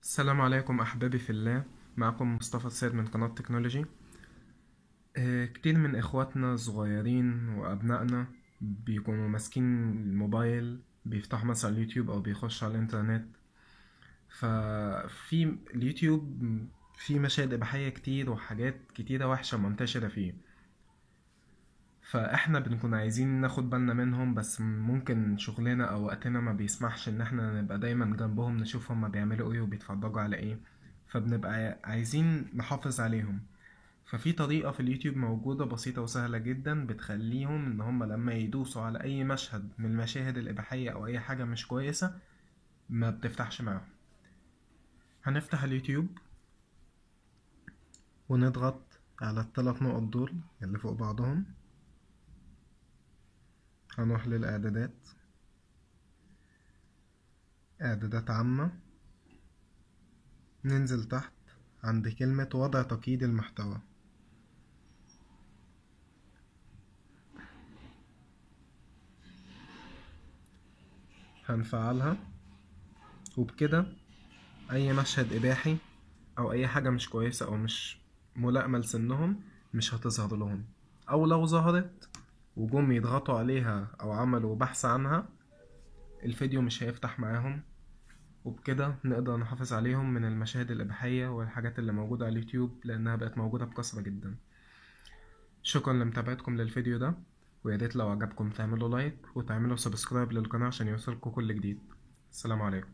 السلام عليكم أحبابي في الله، معكم مصطفى السيد من قناة تكنولوجي. كتير من إخواتنا الصغيرين وأبنائنا بيكونوا ماسكين الموبايل، بيفتحوا مثلا اليوتيوب أو بيخشوا على الإنترنت. ففي اليوتيوب في مشاهد إباحية كتير وحاجات كتيرة وحشة منتشرة فيه، فإحنا بنكون عايزين ناخد بالنا منهم، بس ممكن شغلنا أو وقتنا ما بيسمحش إن إحنا نبقى دايما جنبهم نشوف هما بيعملوا إيه وبيتفرجوا على إيه، فبنبقى عايزين نحافظ عليهم. ففي طريقة في اليوتيوب موجودة بسيطة وسهلة جدا بتخليهم إن هما لما يدوسوا على أي مشهد من المشاهد الإباحية أو أي حاجة مش كويسة ما بتفتحش معاهم. هنفتح اليوتيوب ونضغط على الثلاث نقط دول اللي فوق بعضهم، هنروح للإعدادات، إعدادات عامة، ننزل تحت عند كلمة وضع تقييد المحتوى. هنفعلها، وبكده أي مشهد إباحي أو أي حاجة مش كويسة أو مش ملائمة لسنهم مش هتظهر لهم، أو لو ظهرت وجم يضغطوا عليها أو عملوا بحث عنها الفيديو مش هيفتح معاهم. وبكده نقدر نحافظ عليهم من المشاهد الإباحية والحاجات اللي موجودة على اليوتيوب لأنها بقت موجودة بكثرة جدا. شكرا لمتابعتكم للفيديو ده، ويا ريت لو عجبكم تعملوا like وتعملوا subscribe للقناة عشان يوصلكم كل جديد. السلام عليكم.